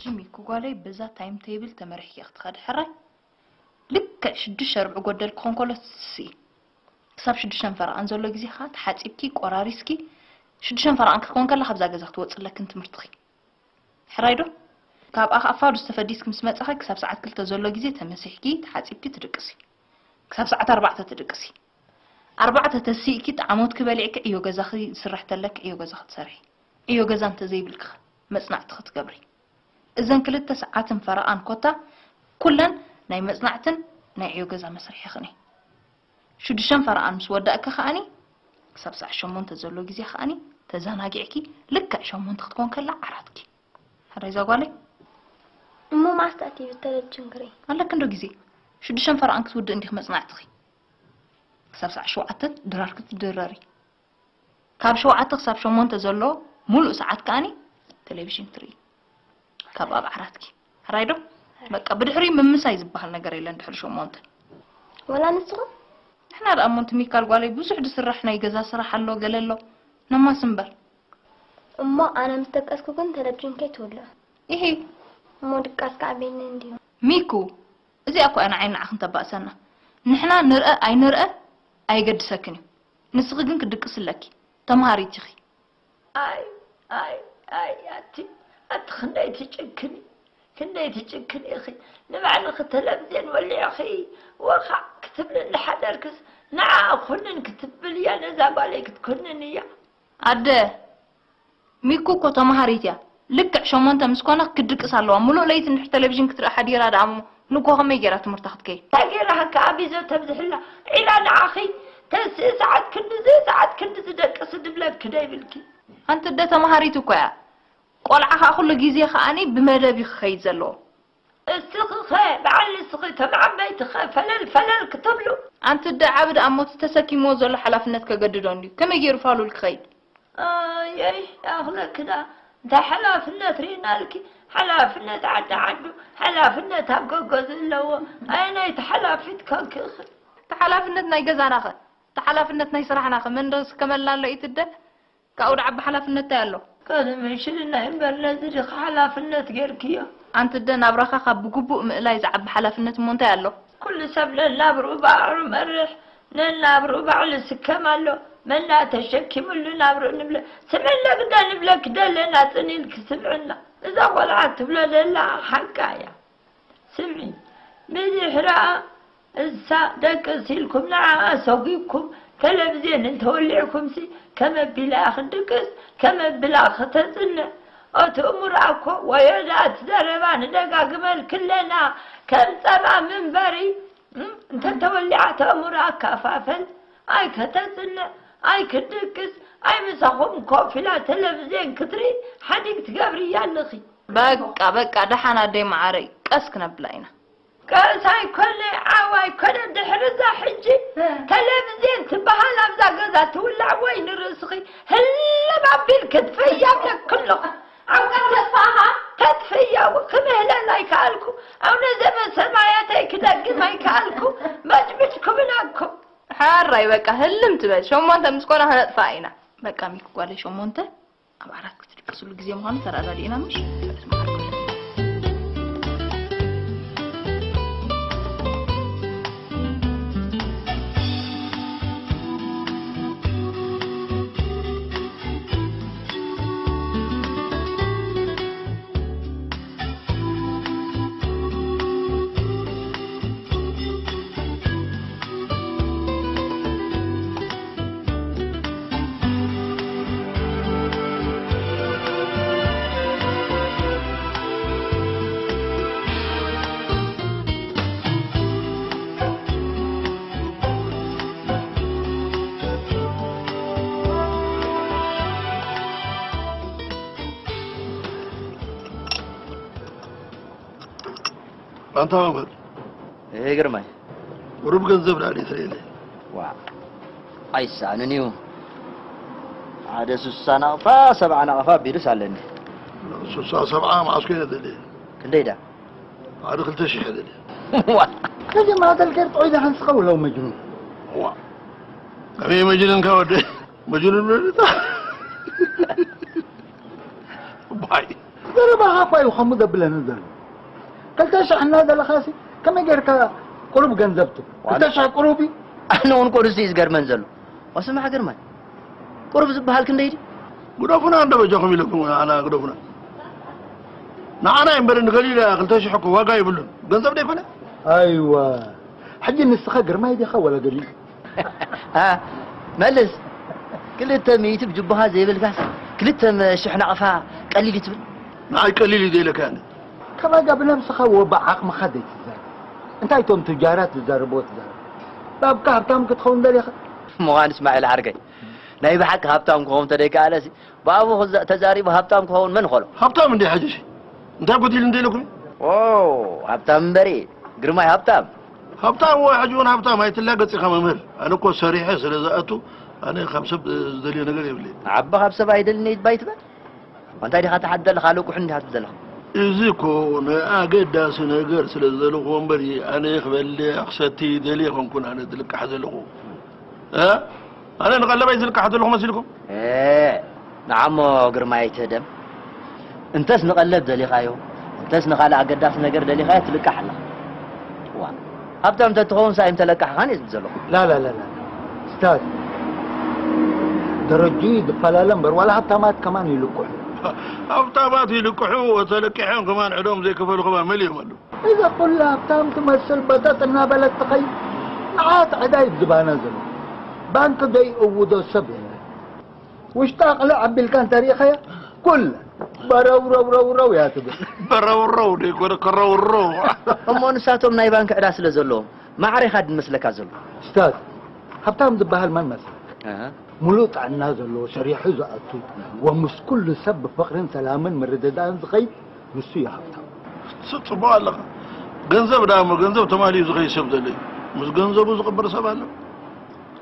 ጅሚ ክጓለይ በዛ ታይም ቴብል ተመሪሕኪ ክትኸዲ ሕራይ። ልክዕ ሽዱሽተ ርብዒ ጎደል ክኾን ከሎ ሲ ክሳብ ሽዱሽተ ፈረቓን ዘሎ ግዜ ኸዓ ተሓፂብኪ ቆራሪስኪ ሽዱሽተ ፈረቓን ክትኮን ከላ ካብዛ ገዛ ክትወፅለክን ትምህርትኺ። ሕራይ ዶ? ካብ ኣኻፋ ዱስ ተፈዲስኪ ምስ መጻኺ ክሳብ ሰዓት ክልተ ዘሎ ግዜ ተመሲሕኪ ተሓጺብኪ ትድቅሲ። ክሳብ ሰዓት ኣርባዕተ ትድቅሲ። ኣርባዕተ ተሲእኪ ጣዕሞትኪ በሊዕኪ ዕዮ ገዛኺ ዝስራሕ ተለኪ ዕዮ ገዛኺ ትሰርሒ። ዕዮ ገዛ እንተዘይብልኪ ኸ መጽናዕቲ ክትገብሪ። እዘን ክልተ ሰዓትን ፈረቓን ኮታ ኩለን ናይ መጽናዕትን ናይ ዕዮ ገዛ መስርሒኽን እየ። ሽዱሽተ ፈረቓን ምስ ወዳእኪ ከኣኒ ክሳብ ሰዓት ሸሞንተ ዘሎ ግዜ ከኣኒ ተዘናጊዕኪ ልክዕ ሸሞንተ ክትኮን ከላ ዓራትኪ። ሕራይ እዛ ጓለይ? እሞ መዓስ ትኣትዊ ብተለቪዥን ክርኢ? ኣለኪ እንዶ ግዜ። ሽዱሽተ ፈረቓን ክትውድእ እንዲኺ መጽናዕትኺ። ክሳብ ሰዓት ሸውዓተ ድራርኪ ትድረሪ። ካብ ሸውዓተ ክሳብ ሸሞንተ ዘሎ ሙሉእ ሰዓት ከኣኒ ቴሌቪዥን ትርኢ። ካብ ኣብ ዓራትኪ። ሕራይ ዶ? በቃ ብድሕሪ ምምሳይ ዝበሃል ነገር የለን ድሕሪ ሸሞንተ። ወላ ንስኹም? ንሕና ደኣ እሞ እንቲ ሚካል ጓለይ ብዙሕ ዝስራሕ ናይ ገዛ ስራሕ ኣሎ ገለ ኣሎ። ነማስ እምበር። እሞ ኣነ ምስ ደቀስኩ ግን ቴሌቪዥን ከይትውልዑ። ኢሂ። እሞ ድቃስ ከዓብየኒ እንድዩ። ሚኩ፣ እዚኣ እኮ እያ ንዓይ ንዓኽን ተባእሰና። ንሕና ንርአ ኣይንርአ ኣየገድሰክን እዩ። ንስኺ ግን ክትድቅሲ ኣለኪ። ተምሃሪት ኢኺ። ኣይ ኣይ ኣይ ኣቲ ኣቲ ክንደይ ትጭክኒ፣ ክንደይ ትጭክኒ ኢኺ። ንባዕልኺ ተለብዜን ወሊዕኺ ወኻዕ ክትብሊ እንዳሓደርክስ ንዓ ኩንን ክትብል እያ፣ ነዛ ጓለይ ክትኩንን እያ። ኣደ፣ ሚኩ እኮ ተምሃሪት እያ። ልክዕ ሸሞንተ ምስ ኮነ ክትድቅስ ኣለዋ። ሙሉእ ለይቲ እንድሕር ቴሌቪዥን ክትርኢ ሓዲራ ደኣ እሞ ንግሆ ከመይ ገይራ ትምህርታ ክትከይድ? እንታይ ገይራ ከ ኣቢዞ ተብዝሕላ? ዒላ ንዓኺ ተስኢ ሰዓት ክንድዚ ሰዓት ክንድዚ ደቅሲ ድብለኪ ዶ ይብልኪ? ኣንቲ ኣደ ተምሃሪት እኮ እያ። ቆልዓ ኸኣ ኩሉ ግዜ ኸኣኒ ብመደብ እዩ ክኸይድ ዘለዎ። እስኺ ኸ በዓል ንስኺ እቶም ዓበይቲ ኸ ፈለል ፈለል ክትብሉ? ኣንቲ ኣደ ዓቢ ደኣ እሞ እቲ ተሰኪምዎ ዘሎ ሓላፍነት ከገድዶ እንድዩ። ከመይ ገይሩ ፋሉል ክኸይድ? ኣየይ ኣኽለኪ ደኣ እንታይ ሓላፍነት ርኢናልኪ? ሓላፍነት ዓዲ ዓዱ፣ ሓላፍነት ኣብ ጎጎ ዘለዎ። ኣየነይቲ ሓላፊት ኮንኪ ኢኺ? እቲ ሓላፍነት ናይ ገዛና ኸ? እቲ ሓላፍነት ናይ ስራሕና ኸ? መን ዶ ዝስከመልና ኣሎ ኢቲ ኣደ? ካብኡ ደኣ ዓቢ ሓላፍነት እንታይ ኣሎ? ከም ምሽልናይ እምበር ነዚ ድኻ ሓላፍነት ጌርክዮ? ኣንቲ ኣደ ናብራኻ ካብ ብግቡእ ምእላይ ዝዓቢ ሓላፍነት እሞ እንታይ ኣሎ? ኩሉ ሰብ ነናብርኡ ባዕሉ መርሕ፣ ነናብርኡ ባዕሉ ስከም ኣሎ። መና ተሸኪምሉ ናብርኡ ንብለ። ስምዕለ ግዳ ንብለኪ ደለና ጽን ኢልኪ ስምዕና። እዛ ቆልዓ ትብሎ ደላ ሓቃ እያ። ስምዒ፣ ብድሕርኣ እሳ ደቅስ ኢልኩም ንዓኣ ሰጒግኩም፣ ተለቪዝየን እንተወሊዕኩምሲ ከመ ቢላ እያ ክትድቅስ፣ ከመ ብላ ከተጽንዕ። እቲ እሙራ እኮ ወዮ ደኣ እቲ ዘረባ ንደጋግመልኪ ኣለና፣ ከም ጸባ ምንበሪ፣ እም፣ እንተተወሊዓ ተእሙራ ኣካፋፈል፣ ኣይከተጽንዕ፣ ኣይክድቅስ፣ ኣይ ምሳኹም ኮፍ ኢላ ተለቪዝየን ክትርኢ ሓዲግ ትገብርያ ኣለኺ። በቃ፣ በቃ፣ ደሓን ኣደይ መዓረይ፣ ቀስ ክነብላ ኢና። ቀስ ኣይኮነ፣ ዓው ኣይኮነ፣ ድሕሪ እዛ ሕጂ እ። ተለቪዝየን ትበሃል ኣብዛ ገዛ ትውላዕ ወይ ንርእስኺ ህልም ኣቢል ክትፈያ ብለኪ ኣለኹ። ዓው ቀስ ተጥፋእኻ? ተጥፍያ ክምህለል ኣይከኣልኩ፣ ኣብ ነዘመ ሰማያተይ ክደግም ኣይከኣልኩ፣ መጭምጭ ክብለኩም። ሕራይ በቃ ህልም ትበል፣ ሸሞንተ ምስ ኮና ከነጥፍኣ ኢና። በቃ ሚኪ ጓለይ ሸሞንተ ኣብ ዓራት ክትድቅስሉ ግዜ ምዃኑ ተረዳዲእና ምሽ? ኣንታ መምህር። እህ፣ ግርማይ። ቁሩብ ገንዘብ ደኣ ደይ ትርእየለይ? ዋ፣ ኣይሰኣንን እዩ። ሓደ ሱሳ ናቕፋ፣ ሰብዓ ናቕፋ ኣቢሉስ ኣለኒ። ሱሳ ሰብዓ መዓስ ኮይነ ደልየ? ክንደይ ደኣ? ሓደ ክልተ ሽሕ ደልየ። ዋ። ከዚ ማተል ገር ጥዑይ ደሓን ስኸው ለው መጅኑን። ዋ። ከመይ መጅኑን ከ ወደ? መጅኑን ብለልታ። ዋይ፣ ዘረባኻ እኳ እዩ ከምኡ ዘብለኒ ዘሎ። ክልተ ሽሕ እናበልኻሲ ከመይ ጌርካ ቁሩብ ገንዘብ ትብል? ዋላ- ክልተ ሽሕ ቁሩብ እዩ። ኣነ እውን እኮ ንሱ እዩ ዝገርመን ዘሎ። ዋስማዕ ግርማይ፣ ቁሩብ ዝበሃል ክንደይ ድዩ? ግደፉና እንዶ በጃኹም ኢለኩም፣ ኣና ግደፉና። ንዓና እምበር ንገሊላ ክልተ ሽሕ እኮ ዋጋ የብሉን። ገንዘብ ዶ ኣይኮነ? ኣይዋ፣ ሕጂ ንስኻ ግርማይ ዲኻ ወላ ገሊላ? ኣ፣ መልስ። ክልተ ሚእቲ ብጅቡኻ ዘይብልካስ፣ ክልተ ሽሕ ናቕፋ ቀሊል እዩ ትብል? ንዓይ ቀሊል እዩ ዘይለካ ኣነ። ከማጋ ብነብስኻ ወ ብዓቕምኻ ዘይትዛረብ። እንታይ እቶም ቱጃራት ዝዛረብዎ ትዛረብ? ባብካ ሃብታም ክትኸውን ደሊኻ? ምዃን እስማዒል ዓርከይ፣ ናይ ብሓቂ ሃብታም ክኸውን ተደይከኣለሲ፣ ብኣፉ ክዛ-፣ ተዛሪቡ ሃብታም ክኸውን መን ኾሎ? ሃብታም እንደ ሕጂ ሲ? እንታይ ጎዲሉ እንደ ኢለኩም? ኦ፣ ሃብታም እምበሪ፣ ግርማይ ሃብታም። ሃብታም ወይ ሕጂ እውን ሃብታም ኣይትላገጽ ኢኻ መምህር። ኣነ እኮ ሰሪሐ ስለ ዝኣቱ፣ ኣነ ካብ ሰብ ዝደልዮ ነገር የብለይ። ዓቢ ካብ ሰብ ኣይደልን እየ ባይ ትበል? እንታይ ዲኻ ትሓት ዘለኻ? ልቁሕ እንዲኻ ትብል ዘለኻ። እዚ እኮ ንኣገዳሲ ነገር ስለ ዝደለኹዎ እምበሪ፣ ኣነ ክበልዕ ክሰቲ ደልየ ኮንኩን ኣነ ዝልቃሕ ዘለኹ። እ? ኣነ ንቐለበይ ዝልቃሕ ዘለኹ መሲልኩም? እ፣ ንዓሞ ግርማይ ኣይትህደም። እንተስ ንቐለብ ደሊኻዮ፣ እንተስ ንኻልእ ኣገዳሲ ነገር ደሊኻዮ ትልቃሕ ኣለኻ። ዋ፣ ሃብታም እንተትኸውን ሳይ ምተለቃሕኻን እየ ዝብል ዘለኹ። ላ፣ ላ፣ ላ፣ ላ። ስታዝ፣ ደረጅኡ ይፈላለ እምበር፣ ዋላ ሃብታማት ከማን ይልቅሑ። ሃብታማት ይልቅሑ፣ ተለቂሖም ከማን ዕዶም ዘይከፈሉ ከማን መሊኦም ኣለዉ። እዛ ኩላ ሃብታም ትመስል በጠጥ እናበለት ትኸይድ፣ ንዓት ዕዳ እዩ ዝባና ዘሎ። ባንክ ዘይእውዶ ሰብ የለን። ውሽጣ ቅልዕ ኣቢልካ እንተሪኢኻያ፣ ኩላ በረውረውረውረው እያ ትብል። በረውረው ደይኮነ፣ ከረውረው። እሞ ንሳቶም ናይ ባንክ ዕዳ ስለ ዘለዎም፣ ማዕረ ኢኻ ድመስለካ ዘሎ። ስታዝ፣ ሃብታም ዝበሃል መን መስለክ? ኣሃ። ሙሉእ ጥዕና ዘለዎ፣ ሰሪሑ ዝኣቱ፣ ወምስ ኩሉ ሰብ ብፍቕርን ሰላምን ምርድዳእን ዝኸይድ ንሱ እዩ ሃብታም። ስ-፣ ጽቡቕ ኣለኻ። ገንዘብ ደኣ እሞ፣ ገንዘብ ተማሊኡ ዝኸይድ ሰብ ዘሎ እዩ። ምስ ገንዘቡ ዝቕበር ሰብ ኣሎ?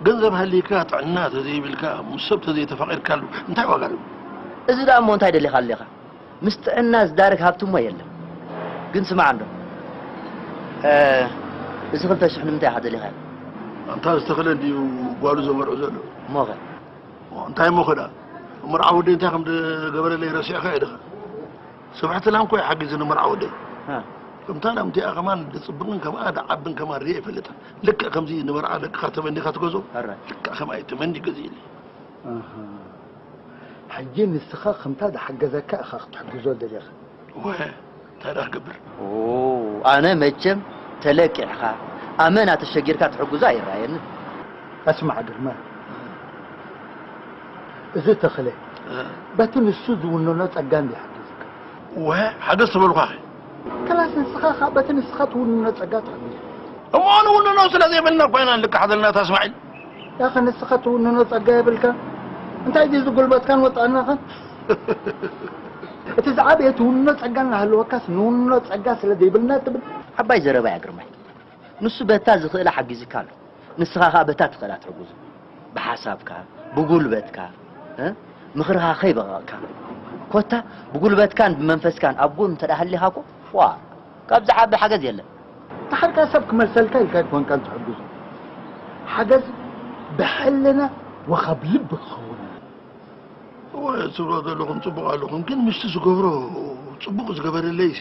ገንዘብ ሃሊካ፣ ጥዕና ተዘይብልካ፣ ምስ ሰብ ተዘይተፋቒርካሉ፣ እንታይ ዋጋ ኣለዎ? እዚ ደኣ እሞ እንታይ ደሊኻ ኣለኻ? ምስ ጥዕና ዝዳረግ ሃብቲ እሞ የለን። ግን ስማዕ እንዶ፣ እ፣ እዚ ክልተ ሽሕ ንምንታይ ኢኻ ደሊኻዮ? ኣንታ ዝተኽለ እንድዩ ጓሉ ዘመርዑ ዘሎ። እሞኸ? እንታይ እሞኸ ደኣ? መርዓ ወደይ እንታይ ከም ዝገበረለይ ረሲዕካ ኢኻ? ስብሐት ላም እኮ እዩ ሓጊዙ ንመርዓ ወደይ። እ። ከምታ ላም እቲኣ ከማን ድጽብቕን ከምኣ ድዓብን ከማን ርእየ ኣይፈልጥን። ልክዕ ከምዚ ንመርዓ ደቅኻ ተመኒኻ ትገዝኦ፣ ሕራይ። ልክዕ ከምኣ እዩ ተመኒ ገዚእለይ። ኣሃ። ሕጂ ንስኻ ከምታ ዝሓገዘካ ኢኻ ክትሕግዞ ደሊኻ። ወ፣ እንታይ ደኣ ክገብር? ኦ፣ ኣነ መቸም ተለቂሕካ፣ ኣመና ተሸጊርካ ትሕግዞ ኣይረኣየንን። ኣስማዕ ግርማ፣ እዚ ተኽለ፣ እ። በቲ ንሱ ዝውንኖ ጸጋ እንዲ ይሓግዝካ። ወ፣ ሓገዝ ተበልኳ። ከላስ ንስኻ ኸኣ በቲ ንስኻ ትውንኖ ጸጋ ትሕግዞ። እሞ ንውንኖ ስለ ዘይብልና እኮ ኢና ንልቃሕ ዘለና፣ ኣስማዒል። ያኸ ንስኻ ትውንኖ ጸጋ የብልካ። እንታይ ድዩ ዝጉልበትካን ወጣዕናኻን? እቲ ዝዓበየ ትውንኖ ጸጋ እናሃለወካስ ንውንኖ ጸጋ ስለ ዘይብልና ትብል? ዓባይ ዘረባ እያ ግርማይ። ንሱ በታ ዝኽእላ ሓጊዝካ ኣሎ። ንስኻ ኸኣ በታ ትኽእላ ትሕግዞ። ብሓሳብካ፣ ብጉልበትካ፣ እ? ምኽርኻ ከይበቐቕካ። ኮታ ብጉልበትካን ብመንፈስካን ኣብ ጎኑ እንተ ደኣ ሃሊኻ እኮ፣ ዋ፣ ካብ ዝዓቢ ሓገዝ የለን። ደሓርካ ሰብ ክመልሰልካ ኢልካ ኣይኮንካን ትሕግዞ። ሓገዝ ብሕልና ወኻብ ልቢ ክኸውን ኣለዎ። እወ፣ ትብሎ ዘለኹም ጽቡቕ ኣለኹም፣ ግን ምስቲ ዝገብሮ ጽቡቕ ዝገበረለይሲ፣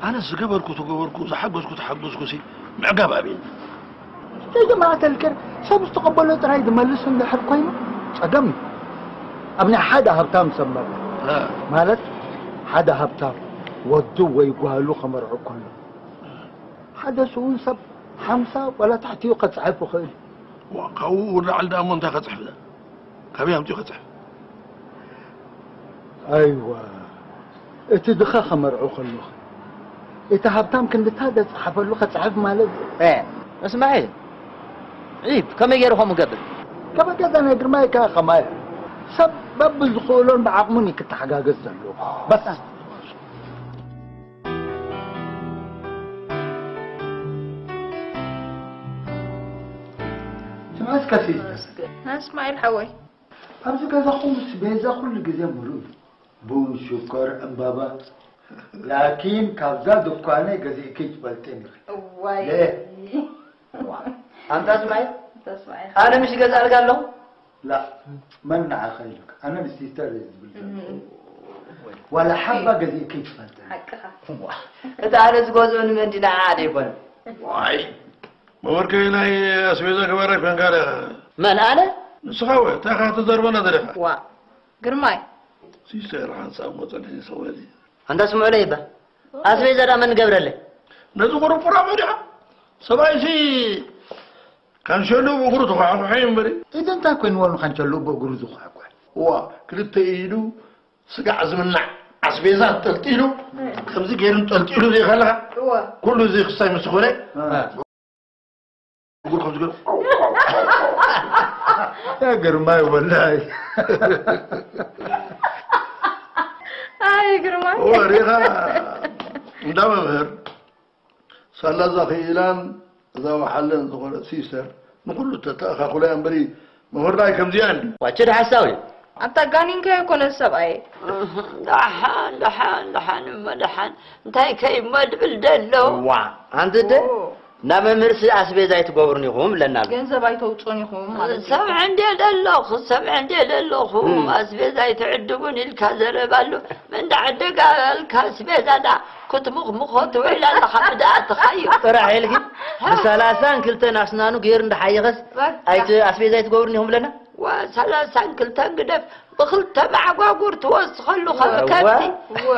ኣነ ዝገበርኩ ተገበርኩ፣ ዝሓገዝኩ ተሓገዝኩሲ፣ ምዕጋብ ኣበይ? ዘይተማእተልክር ሰብ ዝተቐበሎ ጥራይ ዝመልስ እንድሕር ኮይኑ፣ ጸገም እዩ። ኣብ ናይ ሓደ ሃብታም ሰብ መርዓ፣ እ። ማለት፣ ሓደ ሃብታም ወዱ ወይ ጓሉ ከመርዑ ከሎ፣ ሓደ ስዉን ሰብ ሓምሳ ዋላ ታሕቲኡ ከጽሕፍ ይኽእል እዩ። ዋ፣ ካብኡ ንላዕሊ ደኣ እሞ እንታይ ከጽሕፍ ደኣ? ካበይ ኣምጺኡ ከጽሕፍ? ኣይዋ፣ እቲ ድኻ ከመርዑ ከለኹ፣ እቲ ሃብታም ክንድታ ዘጽሓፈሉ ከጽሕፍ ማለት እዩ። ኤ፣ እስማዒል፣ ዒብ፣ ከመይ ገይሩ ከምኡ ገብር? ከመይ ገዛ ናይ ግርማይ ከኣ ከማይ። ሰብ በብዝኽእሎን ብዓቕሙን እዩ ክተሓጋገዝ ዘለዎ። በስ። ትመስከሲ። እስማዒል ሓወይ። ኣብዚ ገዛኹምስ ቤዛ ኩሉ ግዜ ምሉእ እዩ። ቡን፣ ሽኮር፣ ዕምባባ። ላኪን ካብዛ ድኳነይ ገዚእኪ ትፈልጥን ኢኺ። እዋይ። ለ-፣ ዋ። ኣንታ እስማዒል፣ ኣንታ እስማዒል። ኣነ ምሽ ገዛእልካ ኣለኹ? ላ፣ መን ንዓኻ ኢሉካ? ኣነ ንሲስተር እየ ዝብል ዘለኹ። እም። ዋላ ሓባ ገዚእኪ ትፈልጥ? ሓቅኻ። እታ ኣነ ዝገዝኦ ንመንዲ ንዓኣ ደይኮነ። ዋይ መበርከይ ናይ ኣስቤዛ ገባራይ ኮንካ ዲኻ? መን ኣነ? ንስኻ ወ እንታይ ኻ ትዘርበና ዘለኻ? ዋ ግርማይ ሲስተር ሓንሳብ መፀለይ ሰወዚ ኣንታ ስምዑለይ እባ ኣስቤዛ ዳ መን ገብረለይ? ነዚ ቁርቁራ መዲኻ ሰብኣይሲ ካንሸሎ ብእግሩ ተኳሕኩሐ እምበሪ። እዚ እንታይ ኮይንዎ ንካንቸሎ ብእግሩ ዝኳሕኩሕ? እዋ ክልተ ኢዱ ስጋዕ ዝምናዕ ኣስቤዛ ጠልጢሉ ከምዚ ገይሩ ጠልጢሉ ዘይከለካ ኩሉ እዚ ክሳይ ምስ ኮነ እግሩ ከምዚ ገይሩ ያ ግርማይ ወላሂ ኣይ ግርማይ እዋ ሪኻ እንዳ መምህር ሳላ እዛ ክኢላን እዛ ወሓለን ዝኾነት ሲስተር ንኹሉ ተተኣኻኹላ እያ እምበሪ መምህርና እዩ ከምዚኣ እንዲ ዋቸድ ሓሳዊ ኣንታ ጋኒንካ ኣይኮነ ሰብኣየ ደሓን ደሓን ደሓን እሞ ደሓን እንታይ ከይሞ ድብል ደሎ ዋ ኣንቲ ደ ናብ መምህርሲ ኣስቤዛ ኣይትገብሩን ኢኹም ብለና ኣሎ ገንዘብ ኣይተውፅኡን ኢኹም ማለት እዩ ሰምዐ እንድየ ደለኹ ሰምዐ እንድየ ደለኹ ኣስቤዛ ኣይትዕድቡን ኢልካ ዘረባ ኣሎ መን ዳዕደጋ ኣልካ ኣስቤዛ ዳ ክትምኽምኾ ትውዕል ኣለኻ ብድኣትኻዮ ጥራሕ ኢልኪ ብሰላሳን ክልተን ኣስናኑ ገይሩ እንዳሓየኸስ ኣይቲ ኣስቤዛ ኣይትገብሩን ኢኹም ብለና ወሰላሳን ክልተን ግደፍ ብኽልተ መዓጓጉር ትወስኸሉ ከም ከብቲ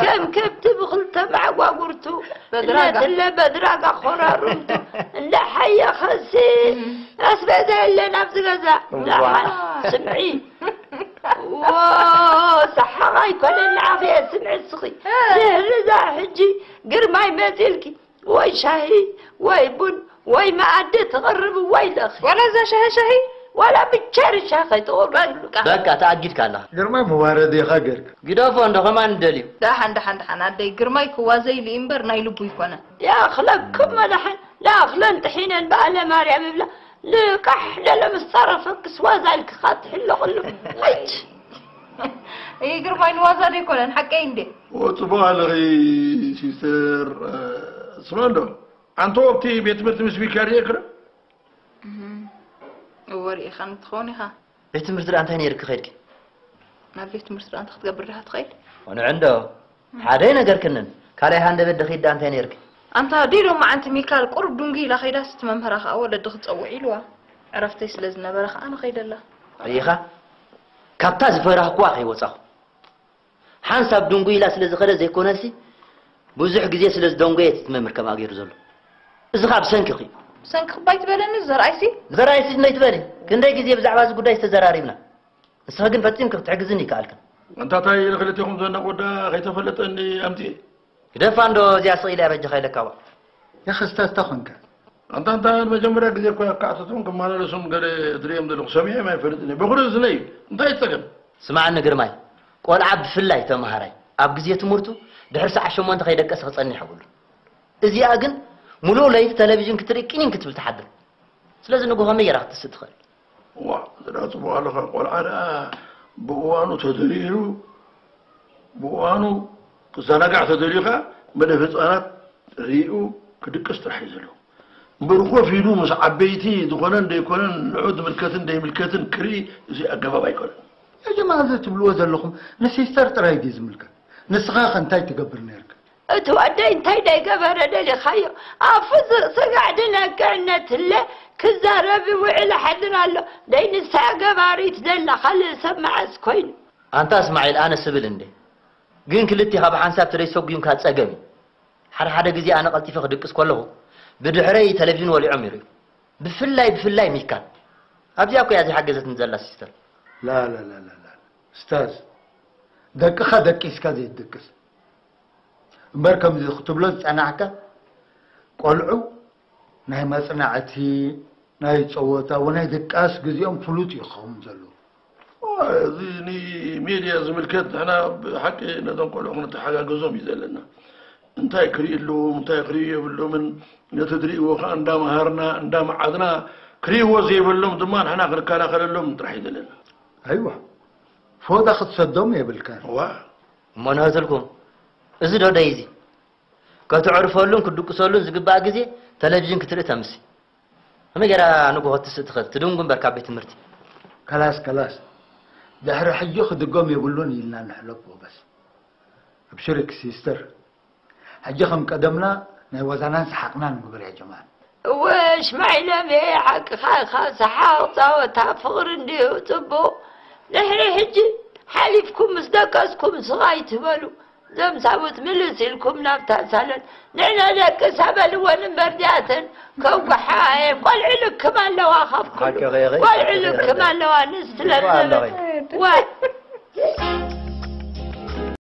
ከም ከብቲ ብኽልተ መዓጓጉርቱ እነትለ በድራጋ ኾራሩምቱ እንዳሓየኸሲ ኣስቤዛ የለን ኣብዚ ገዛ ደሓን ስምዒ ሰሓቕ ኣይኮነን ንዓኺ እየ ስምዒ እስኺ ድሕሪ እዛ ሕጂ ግርማይ መፂልኪ ወይ ሻሂ ወይ ቡን ወይ መኣዲ ትቕርብ ወይለኺ ዋላ እዛ ሻሂ ሻሂ ዋላ ብቸርሻ ከይትቕርብ በቃ ተኣጊድካ ኣለኻ ግርማይ መዋረድ ኢኻ ገርካ ግደፎ እንዶ ከማን እንደልዩ ደሓን ደሓን ደሓን ኣደይ ግርማይ ክዋዘ ኢሉ እምበር ናይ ልቡ ይኮነ ያኽለክም መድሓን ላእኽለን ጥሒነን በኣለ ማርያም ይብላ ልቃሕ ደለ ምስ ጸረፈ ክስዋዛ ኢልክኻ ትሕለቕሉ ኣይት ይግርማይ ንዋዛ ዶ ይኮነን ሓቀይ እንዴ ጽቡቕ ኣለኺ ሲስተር ስማ እንዶ ኣንተ ወቅቲ ቤት ትምህርቲ ምስ ቢልካ ርኤ ክረ እወ ርኢኻኒ ትኸውን ኢኻ ቤት ትምህርቲ ደኣ እንታይ ነይርኪ ከይድኪ ናብ ቤት ትምህርቲ ደኣ እንታይ ክትገብር ዲኻ ትኸይድ ቆንዕ እንዶ ሓደ ኣይነገርክንን ካልኣይ ሃንደበት ድኺድ ደኣ እንታይ ነይርኪ ኣንታ ዲዶ መዓንቲ ሚካል ቁሩብ ድንጉ ኢላ ከይዳስ እቲ መምህራ ከዓ ወለዲ ክትፀውዕ ኢልዋ ዕረፍተይ ስለ ዝነበረ ከዓ ኣነ ከይደላ ርኢኻ ካብታ ዝፈራህኩዋ ከይወፃኹ ሓንሳብ ድንጉ ኢላ ስለ ዝኸደት ዘይኮነሲ ብዙሕ ግዜ ስለ ዝደንጎየ እቲ መምህር ከምኣ ገይሩ ዘሎ እዚ ከዓ ብሰንኪኺ እዩ ብሰንኪ ክባይ ትበለኒ ዘርኣይሲ ዘርኣይሲ ነይትበሊ ክንደይ ግዜ ብዛዕባ እዚ ጉዳይ ዝተዘራሪብና ንስኺ ግን ፈፂምኪ ክትሕግዝኒ ይከኣልክን ኣንታ ታይ ንክልቴኹም ዘነቕ ወዳ ከይተፈለጠኒ ኣምፅኤ ግደፋ እንዶ እዚኣ ስቕ ኢለ ኣበጃኻ ኢለካ ዋ ያኸ ስታስታ ኾንካ ኣንታ ኣንታ ንመጀመርያ ግዜ እኮ ኣካዕተቶም ክመላለሱን ገለ ትርእዮም ዘለኹ ሰሚዐም ኣይፈልጥን እየ በኹሪ እዝነይ እንታይ ይፀገም ስማዓኒ ግርማይ ቆልዓ ብፍላይ ተምሃራይ ኣብ ግዜ ትምህርቱ ድሕሪ ሰዓት ሸሞንተ ከይደቀሰ ክፀንሕ የብሉን እዚኣ ግን ሙሉእ ለይቲ ተለቪዥን ክትርኢ ቂኒን ክትብል ትሓድር ስለዚ ንግሆ መየራ ክትስእ ትኽእል እዋ ዝዳ ፅቡቅ ኣለኻ ቆልዓ ደኣ ብእዋኑ ተደሪሩ ብእዋኑ ክዘናጋዕ ተደልዩ ከዓ መደብ ህፃናት ሪኡ ክድቅስ ጥራሕ እዩ ዘለዎ እምበር ኮፍ ኢሉ ምስ ዓበይቲ ዝኾነን ዘይኮነን ንዑ ዝምልከትን ዘይምልከትን ክርኢ እዚ ኣገባብ ኣይኮነን። ያ ጀማዓ እዚ ትብልዎ ዘለኹም ንሲስተር ጥራይ ድዩ ዝምልከት? ንስኻ ኸ እንታይ ትገብር ነይርካ? እቲ ወደይ እንታይ ደይገበረ ደሊኻዮ ኣፉ ዝስጋዕ ድነግዕነትለ ክዛረብ ይውዕል ሓድር ኣሎ ደይ ንሳ ገባሪት ደላ ካልእ ሰብ መዓስ ኮይኑ ኣንታ እስማዒል ኣነ ስብል እንዴ ግን ክልቲኻ ብሓንሳብ ተደይሰጉምካ ጸገም እዩ ሓደ ሓደ ግዜ ኣነ ቀልጢፈ ክድቅስ ከለኹ ብድሕረይ ተለቪዥን ወሊዖም ይርእዩ ብፍላይ ብፍላይ ሚካል ኣብዚኣ እኮ እያ ዘይሓገዘትኒ ዘላ ሲስተር ላላላላላ ስታዝ ደቅኻ ደቂስካ ዘይትድቅስ እምበር ከምዚ ክትብሎ ዝጸናሕካ ቆልዑ ናይ መጽናዕቲ ናይ ጸወታ ወናይ ድቃስ ግዜኦም ፍሉጥ እዩ ክኸውን ዘለዎ እዚ ንሜድያ ዝምልከት ንሕና ብሓቂ ነዞም ቆልዑ ክንተሓጋገዞም እዩ ዘለና እንታይ ክርኢ ኣለዎም እንታይ ክርኢ የብሎምን ነቲ ዝርእዎ ከዓ እንዳመሃርና እንዳመዓድና ክርእዎ ዘይብሎም ድማ ንሕና ክንከላኸለሎም ጥራሕ እዩ ዘለና ኣይዋ ፎዳ ክትሰዶም የብልካን እዋ እሞ ንህትልኩም እዚ ዶ ደይ እዚ ከተዕርፈሉን ክትድቅሰሉን ዝግባእ ግዜ ተለቪዥን ክትርኢ ተምሲ ከመይ ገይራ ንጎሆ ትስእ ትኽእል ትድንጉ እምበር ካብ ቤት ትምህርቲ ከላስ ከላስ ድሕሪ ሕጂ ክድገም የብሉን ኢልና ንሕለፎ በስ ኣብሽርክ ሲስተር፣ ሕጂ ከም ቀደምና ናይ ዋዛናን ሰሓቕናን ንግበር ያ ጀማል። እወ ሽማዒለሜ፣ ሓቅኻ ኢኻ። ሰሓቕ፣ ፃወታ፣ ፍቕሪ እንድዩ ፅቡቕ። ድሕሪ ሕጂ ሓሊፍኩም ምስ ደቀስኩም ስቕ ኣይትበሉ። እዞም ሳቡት ምልስ ኢልኩም ናብታ ሳሎን። ንሕና ደቅሳ በልወን እምበር ዲኣተን ከጉሓ እየን። ቆልዑ ልክም ኣለዋ ካብ ኩሉ። ሓቂ ኸይኸይ፣ ቆልዑ ሓቂ ልክም ኸይኸይ። ኣለዋ ንስትለ ይግባእ ኣለኺ። ዋይ